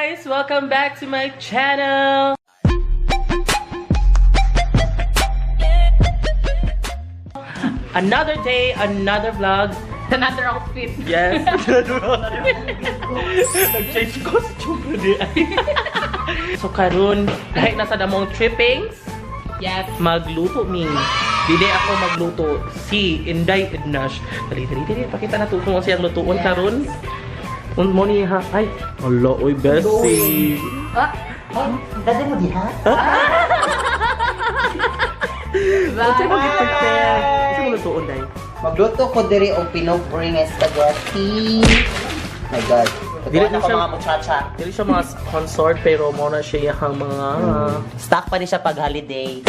Guys! Welcome back to my channel! Another day, another vlog. Another outfit. Yes. Nag-change costume na di ay. So karon, dahil nasa damong trippings, Yes. magluto mi. Dili ako magluto si Inday Ednash. Dali dali dali, pakita na to kung siyang lutuon karon. Un mo ni ha. Ay, ala oy bessie. Ah, Dati mo diha? Unsa mo gi-prepare? Unsa mo lutuon day? Magluto ko diri og pinupuri nga spaghetti. My God. Dili Dili na mo ko siya- mga muchacha. Dili siya mga consort pero mo na siya iyang mga Stock pa ni siya pag holiday.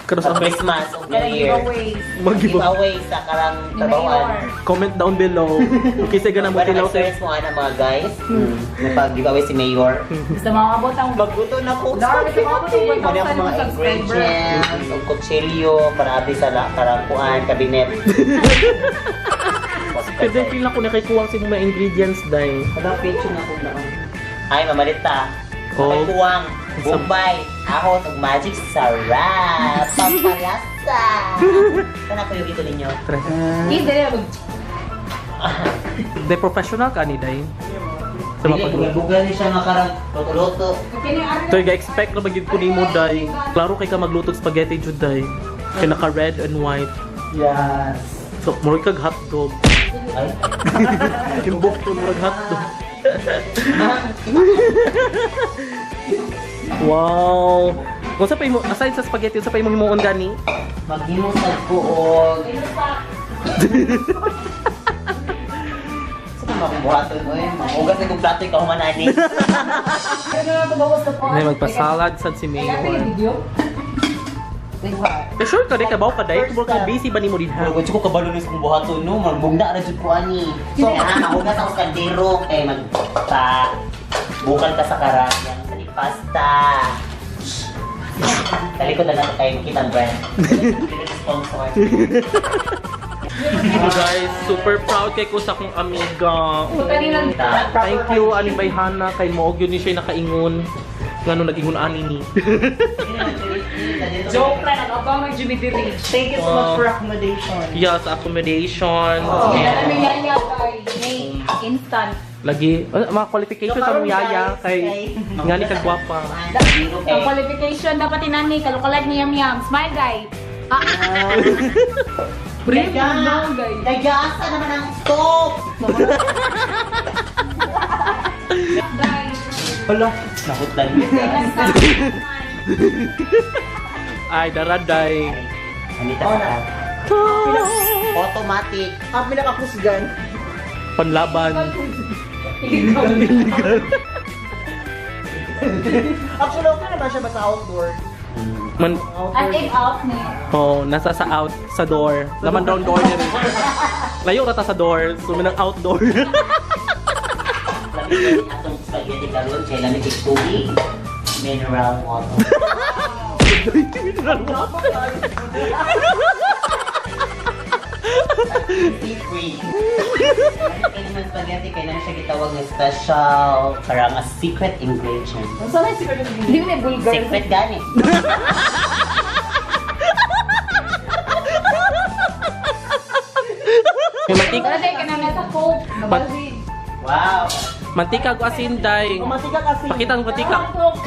Karon Sa sa Christmas o New kanang Year. giveaways. Mag-giveaway. Giveaway sa karang Ni tabawan. Mayor. Comment down below. Okay, sige na mo Wala tilaw sa experience mo ana mga guys. Napag-giveaway si Mayor. Basta makakabot ang Magluto na ko. Lord, spaghetti. makakabot ang Muna ako 1,000 mga subscriber. ingredients, og kutsilyo, para abi sa karang kuan, kabinet. Pwede feel ako na kay kuwang sa mga ingredients day. Kada picture na ko na. Ay, mamalita. Oh. May kuwang, Bombay, ahon, ug magic sarap, pampalasa. Sana ko yung ito ninyo. Try. Please, dali na mag- Day professional ka ni day. Sa Dili, mga pagluto. bugal ni siya nga karang luto-luto. Okay na, ari na. So, ga-expect na magyud ko nimo day. Klaro kay ka magluto og spaghetti jud day. Kay naka red and white. Yes. So, murag kag hotdog. Ay, Imbok to murag hotdog. Wow. Kung sa pa imo aside sa spaghetti, sa pa imong himuon gani? maghimusag ko og Sa pa mabuhaton ko eh. Mahugas na kong plato ikaw man ani. Nay magpasalad sad si Kaya Mayor. video. Eh, sure ka di ka baw ka day, tubol ka busy ba nimo dinha? Murag ko kabalo ni sa kong buhaton no, magbugna ra jud ko ani. So, mahugas ako sa kaldero kay magpa bukal ka sa karayang sa di pasta. Talikod na nato kayo makita ang brand. Sponsor. So guys, super proud kay ko sa akong amiga. So, kanina, Thank you ani bay Hana kay mo gyud ni siya nakaingon. Ngano nag-ingon ani ni. Joke lang, nag-abang ng Jimmy Diri. Thank you so much for accommodation. Yes, accommodation. Kaya namin yaya kay may instant. Lagi, mga qualification sa mong yaya kay ngani kag gwapa. Ang qualification dapat inani, kalukalag ni Yam Yam. Smile, guys. Ah. Brave no, guys. Nagasa naman ang stove! Guys. Hala, nahutlan mo. Ay, daraday. Anita sa Automatic. Ang pinakakusgan. Panlaban. Actually, okay naman siya basta outdoor. Man, As in out ni. oh, nasa sa out sa door. Laman down door niya rin. Layo ra ta sa door, so manang outdoor. Lamig na atong spaghetti karon kay lamig kay tubig. Mineral water. Free. Kay naman spaghetti kay na siya gitawag nga special parang a secret ingredient. Saan yung secret Hindi mo na vulgar. Secret gani. May mantika, Dala tayo ka na nasa coke. Mabalhin. Wow. mantika ug asin day. Mantika kasi. Pakita ang mantika. Coke.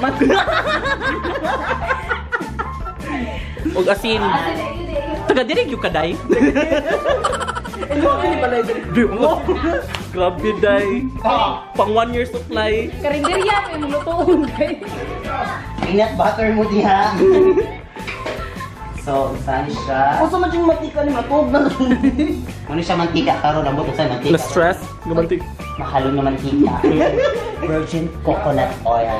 Ug asin. Asin, eh, eh, eh. Taga diri gyud ka day. Ano ang pala yun? Di mo. Grabe day. Pang 1 year supply. Karinderya, may mulutuon, guys. Peanut butter mo diha. So, saan siya? Kung sa man yung mantika ni matog na. Muna siya mantika karon ambot sa mantika. Na stress. Gumanti. Mahalon nga mantika. Virgin coconut oil.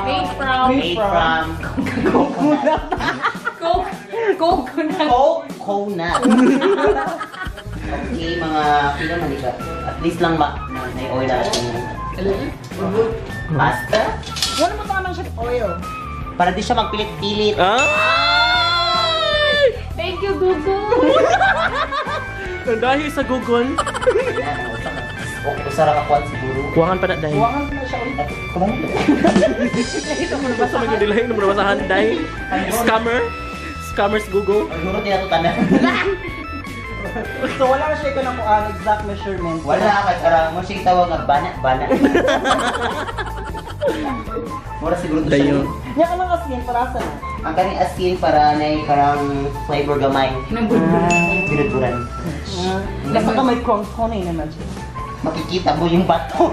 Made from Made from coconut. coke. Coconut. Coconut. Okay, mga pila man ika. At least lang ma may oil na ating pasta. Wala mo naman siya oil. Para di siya magpilit-pilit. Ay! Thank you, Google. Dahil sa Google. Ayan, ang usa ka O usa ra ka kuan siguro. Kuwangan pa na dahil. Kuwangan na siya ulit. Kumangan. Ito mo na Basta may dilahin mo na basahan dahil. Scammer. Scammers Google. Ay, hurot nila to tanan. So wala na siya ka ng kuan exact measurement. Wala ka karang mo siya tawag nga bana bana. Mura siguro to siya. Dayon. Nya ka lang asin para sa na. Ang kaning asin para na karang flavor gamay. Binudburan. Basta ka may krongkone naman siya. Makikita mo yung bato.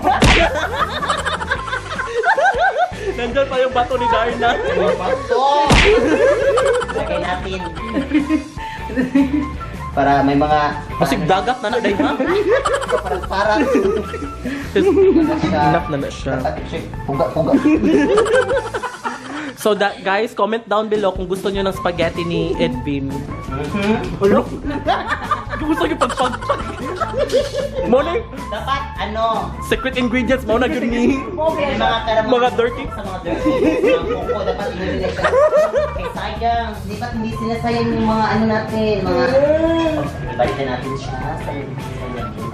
Nandyan pa yung bato ni Darna. Yung bato! Lagay natin. Para may mga Basig dagat na na dahil ha? Parang parang Enough na na siya. Dapat siya puga-puga. So that, guys, comment down below kung gusto niyo ng spaghetti ni Edwin. Ulo. Gusto niyo pagpag. Mo na yung Dapat ano, secret ingredients mo na gyud ni. may mga karamang Mga dirty. Sa mga dirty. Mga kuko, dapat hindi nila siya. Kay sayang, di ba't hindi sinasayang yung mga ano natin, mga ibalik na natin siya sa lagyan.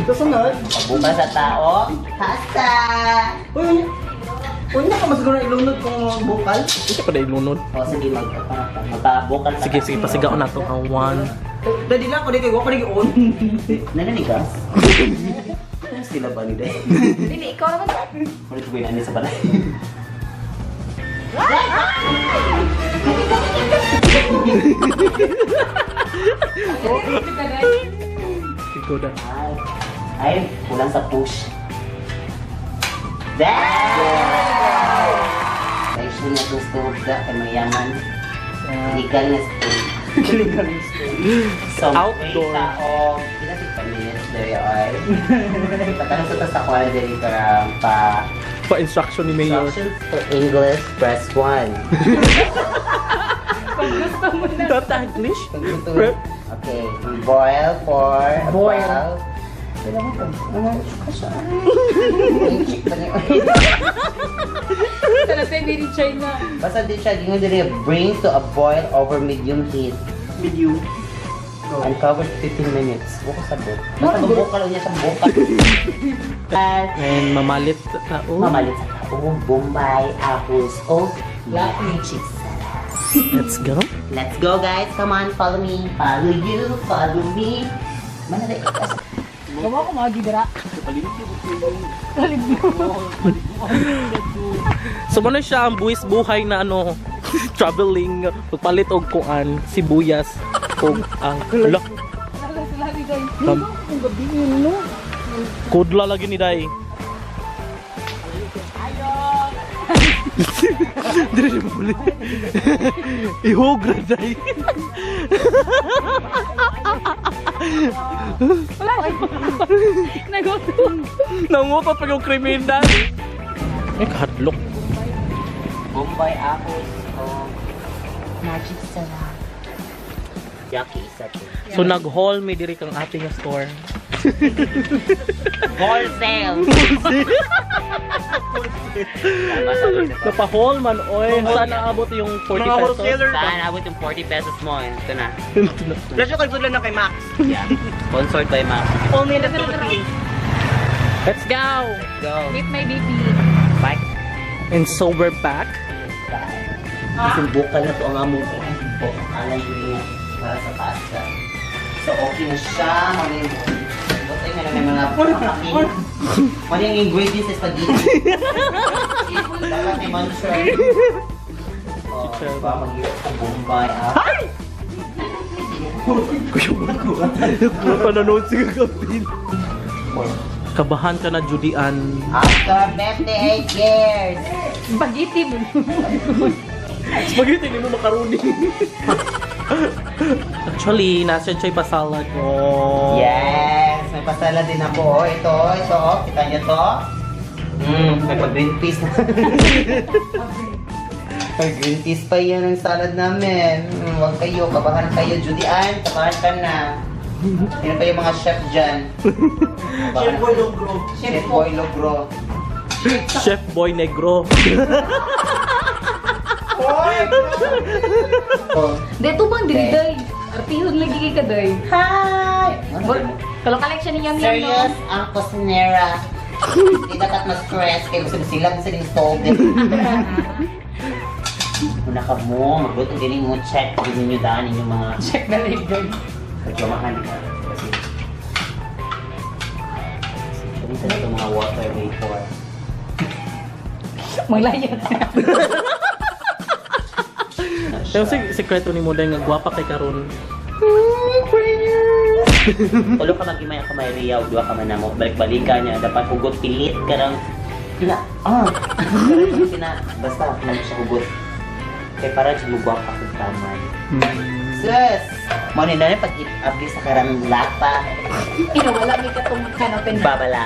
Susunod. Pagbuka sa tao, pasta! Uy, uy, na ka masiguro na ilunod kung bukal. Ito pa na ilunod. O sige, magpabukal pa. Sige, sige, pasigaw na to. Ang one. Dali lang ko di kay wa ko di on. Nananigas? Sila ba ni Day? Dili, ikaw naman sa. Ulit ko yun, ano sa balay? Ikaw na. Ay, ay, kulang sa push. Damn! Ay, siya na itong stove da, kay mayaman. Legal na stove. Legal na stove. So, Outdoor. wait tao. Pila si minutes dere ay. Patanong sa tas ako dere para pa Pa-instruction ni Mayor. instructions for English, press 1. Pag gusto mo na. Taglish? Okay, we boil for Boil. about Kailangan ko. Ano ka siya? Ay, chick pa niya. Sana sa hindi rin China. Basta di siya, gingon diri, bring to a boil over medium heat. Medium. And cover 15 minutes. Buko sa buk. Basta bukal niya sa bukal. At And mamalit tao. mamalit sa tao, Bombay, ahos, o magic sarap. Let's go. Let's go guys, come on, follow me. Follow you, follow me. Manalay ka. Gawa ko mga gidra. So muna siya ang buwis buhay na ano, traveling, pagpalit og kuan, sibuyas og ang look. Kung gabi no. Kudla lagi ni Day. Dire siya mabuli. Ihog ra Day. Wala siya. Nagutom. Nangutot pag yung kriminal. Ay, kahadlok. Bombay, ahos, o magic sarap. Yaki isa to. So nag-haul mi diri kang ate nga store. Wholesale! Napa-haul man oy. Sana abot yung 40 Mga pesos. wholesaler. Saan abot yung 40 pesos mo? Ito na. Let's go kay na kay Max. Yeah. Sponsored by Max. Only in the Philippines. Let's go. Go. Meet my baby. Bye. And so we're back. Isang bukal na to ang among alam yun niya para sa pasta. So okay na siya. Mali yung Basta yung meron may mga pakakin. Mali yung ingredients sa spaghetti. Dapat may mantra. Oh, ba mag-iyak ko Bombay. Ah. Panonood si Gagapin. Kabahan ka na, Judy Ann. After 58 years. Spaghetti mo. Spaghetti, hindi mo makaroni. Actually, nasa siya pasalad. Oh. Yes! May pasala din ako. Oh, ito, ito. oh. Kita niyo to? May pag-green peas na. May green peas pa yan ang salad namin. Huwag kayo, kabahan kayo. Judy Ann, kabahan ka na. Sino pa yung mga chef dyan? Chef Boy Logro. Chef Boy Logro. Chef Boy Negro. Oh. Dito bang diri day? Artihon lagi kay ka day. Hi! Kalok-alike siya ni Yam Yam, no? Serious ang kusinera. Hindi dapat ma-stress kay gusto sila sa stove. Una ka mo, magluto galing mo, check din ninyo daan inyong mga Check na label. pagkamahan ka. Kasi ganito na itong mga water vapor. Maglayat. Pero si sekreto ni Moday nga gwapa kay karon. Tulo ka mag-imay ka may riyaw, duha ka man namo. Balik-balikan niya, dapat hugot pilit ka lang. Pila, ah! Pina, basta, pina siya hugot. Kaya para siya mugwapa kung kamay. Sus! Mo ni na pag i-abli sa karang lapa, Inawala mi katong kanopen. babala.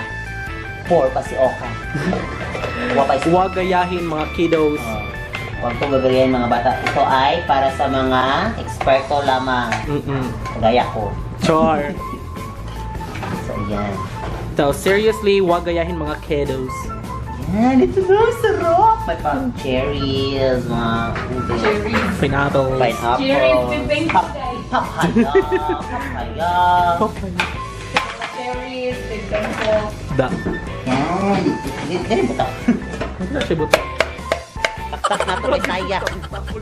Four pa si Oka. Wa pa si Huwag gayahin mga kiddos. Oh. Huwag pong gagayahin mga bata. Ito ay para sa mga eksperto lamang. Gaya ko. Char. So, ayan. So seriously, huwag gayahin mga kiddos. Yan, ito na, sarap! May pang cherries, mga... Cherries. Pineapples. Pineapple. Cherries, thank you, guys. Papaya. Papaya. Papaya. Cherries, bibingko. Da. Yan. Ganun ba ito? Wala siya buto. Taktak na ito, Bisaya.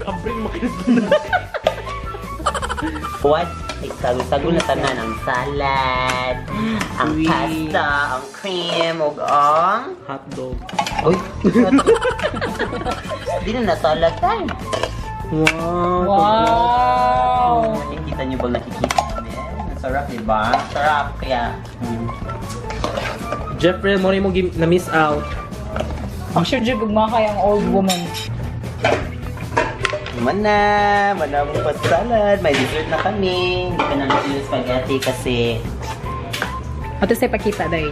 Abring makinis. What? Sago-sago na tanan ang salad, ang Sweet. pasta, ang cream, ug ang... Hotdog. Uy! Di na nasalad tayo. Wow. Wow! Nakikita niyo bang nakikita namin? Ang sarap, di ba? Ang sarap, kaya... Jeffrey, mo rin mo na-miss out. Ang sure jud gugma kay ang old woman. Mana, mana mong pasalad. May dessert na kami. Hindi ka namin yung spaghetti kasi Ato sa pakita day.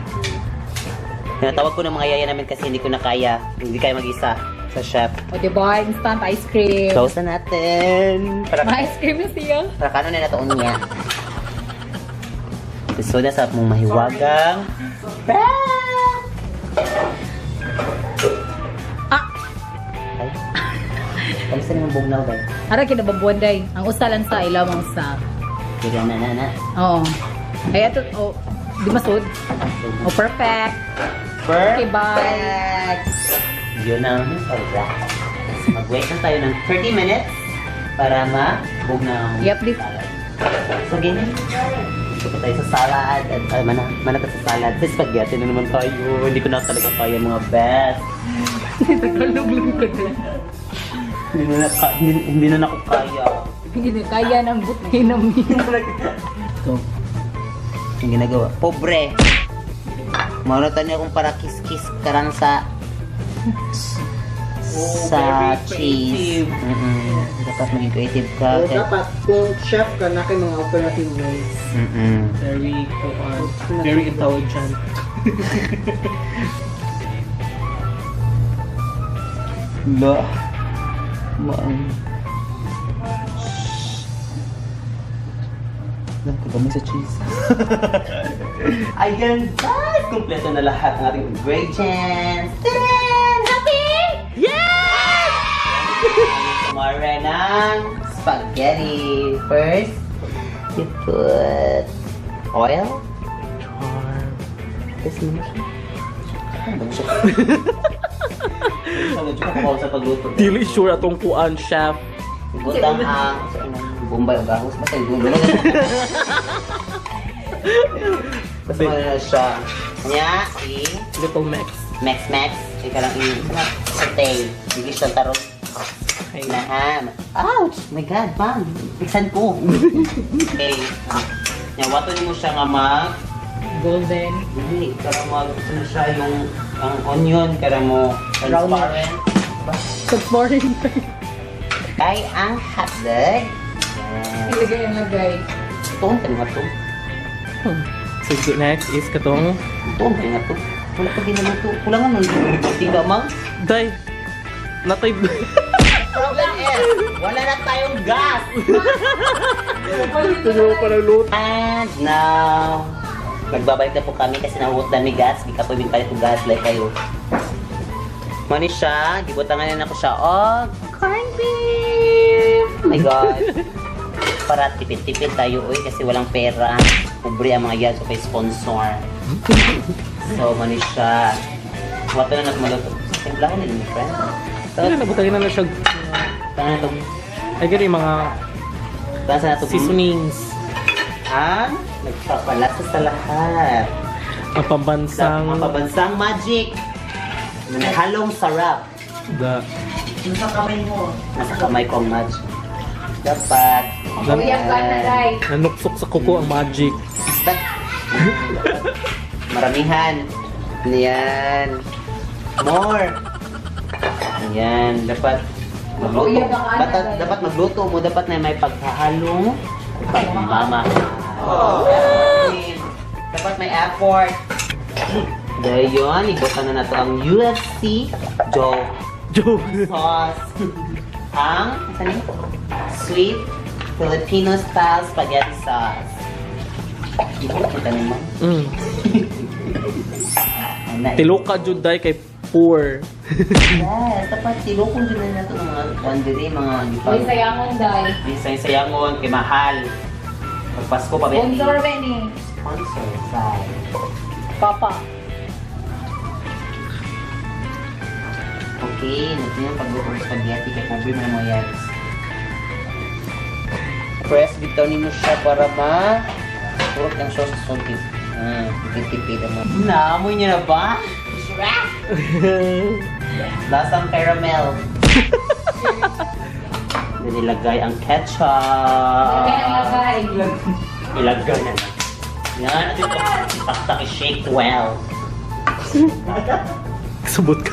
tinatawag ko ng mga yaya namin kasi hindi ko na kaya. Hindi kaya mag-isa sa chef. O diba, instant ice cream. Close na natin. Para, Ma ice cream na siya. para kano na natoon niya. Gusto na sa mong mahiwagang wrap. Ah! Ay. Alis na yung bugnaw ba? Ara kinababuan day. Ang usa lang sa ilaw ang usa. Kaya na na na. Oo. Ay ato oh, di masud. Oh, perfect. Perfect. Okay, bye. Yun ang sarap. Mag-wait na tayo ng 30 minutes para mabugnaw. Yep, di salad. So, ganyan. Dito pa tayo sa salad. At, ay, mana, mana pa sa salad. Sa spaghetti na naman tayo. Hindi ko na talaga kaya mga best. Tagalog lang ko na. Hindi na, hindi na ako kaya. Hindi na kaya ng buti ng Ito. Yung ginagawa. Pobre! Mauna tayo akong para kiss-kiss karang sa Oh, sa very cheese. creative. Dapat maging creative ka. O dapat, kung chef ka na kay mga alternative ways. Very, very intelligent. La. Maang. Lang kami sa cheese. Ayan guys! Kompleto na lahat ng ating ingredients. Tadaan! Happy? Yes! Kumare ng spaghetti. First, you put oil. Char. Tapos naman siya. Ano ba siya? Ano sa pagluto? Dili sure atong kuan, chef. Butang ang sa inang Bombay o gahos basta yung gulo. Basta ano na siya. Kanya, i Little mix. Max Max, ika lang i saute. Bigis lang tarong. Okay. Na ha. Ouch! My God, ma'am. Bigsan ko. Okay. Nya wato nimo siya nga mag Golden. dili kara mag ano siya yung ang onion kara mo transparent. So boring. Kay ang hotdog. Yan. Ilagay ang lagay. Tuon ka nga to. So next is katong Tuon ka nga to. Wala pa ginaluto. Kulangan ng tiga, ma'am. Day. Natay. Problem is, wala na tayong gas. Tuyo pa ng luto. And now, magbabalik na po kami kasi nahugot na mi gas. Di ka po palit og gas like kayo. Mani siya, gibutangan na ako siya og corned beef. Oh my God. para tipid-tipid tayo, oy, kasi walang pera. Pobre ang mga yan, so kay sponsor. So, mani siya. Wato na nagmaluto. Timplahan na ni friend. So, Dili na butangin na siya. Tangan na to. Ay gani mga Tangan na to. seasonings. Ang nagpapalasa sa lahat. Ang pambansang Ang pabansang magic. Halong sarap. the Nasa kamay mo. Nasa kamay ko ang magic. Dapat. Uyab ka na, day. Nanuksok sa kuko ang magic. Basta. Maramihan. Yan. More. Yan. Dapat magluto. Uyab ka na, Dapat, day. dapat magluto mo. Dapat na may paghahalong pagmamahal. Dapat may effort. Dayon, ibutan na nato ang UFC Joe Joke. Sauce. Ang, saan yun? Sweet Filipino style spaghetti sauce. Ibot kita ni mo. Ana, Tiluka jud day kay poor. Yes, dapat tilukon dyan na nato ng mga kuan diri, mga Uy, gipang. sayangon, day. Bisay sayangon kay mahal. Pag Pasko pa ba? Sponsor ba ni? Sponsor side. Papa. Okay, natin yung pagluto ng spaghetti kay pobre man mo yan. Press bitaw nimo siya para ma purot ang sauce sa sulti. Tipid-tipid mo. Naamoy niyo na ba? Lasang caramel. Then ilagay ang ketchup. Kaya lagay. Ilagay na lang. Yan, at ito, taktak i-shake well. Sabot ka.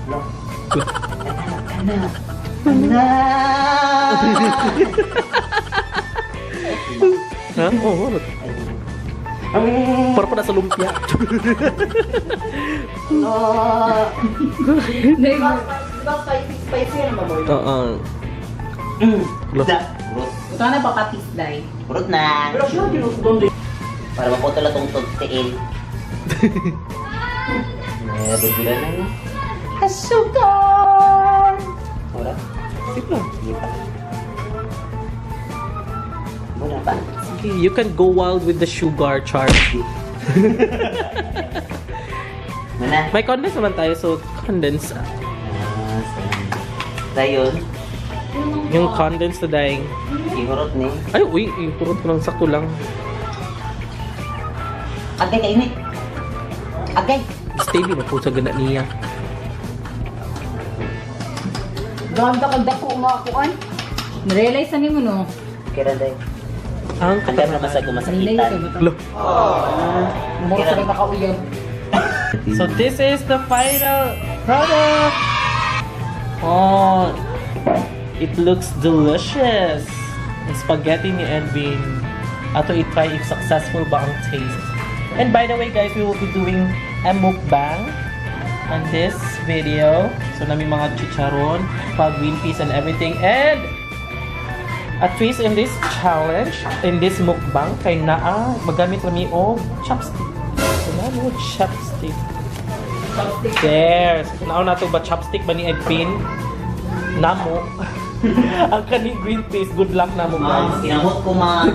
No? Anak, anak. Ha? Oo, oh, para pa na sa lumpia. Day, Diba spicy, spicy yan naman mo? Oo. Da. Urot. ito na papatis, day. Urot na. Pero siya, tinutudon din. Para maputol na itong tugtiin. Meron na na yun. Asukar! Wala? Sige lang. Sige pa. Wala pa. Sige, you can go wild with the sugar chart. Mana? May condense naman tayo, so condense. Ah, sige. Dayon, Yung condense na daing. ihurot ni. Ay, uy, ipurot ko lang, sakto lang. Agay kainit. Agay. Steady na po sa gana niya. Ganda kag dako nga ako an. Narealize na nimo no. Kira day. Ang Ang dami naman sa gumasakitan. Lo. Mo sa makauyab. So this is the final product. Oh, it looks delicious. Ang spaghetti ni Edwin. Ato i-try if successful ba ang taste. And by the way guys, we will be doing a mukbang on this video. So nami mga chicharon, pag green peas and everything. And a twist in this challenge, in this mukbang, kay naa, magamit kami og chopstick. So naa mo chopstick. There. So tanaw na to ba chopstick ba ni Edwin? Namo. Ang kani green peas, good luck namo Ma'am, guys. kinamot ko ma'am.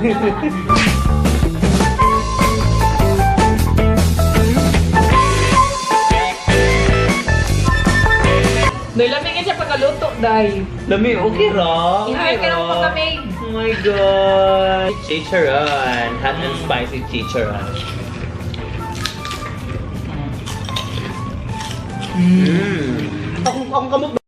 Nilamig siya pagkaluto, day. Lami, okay ra. Inay ka ng pagka-made. Oh my God. Chicharon. Hot and spicy chicharon. Akong kamot.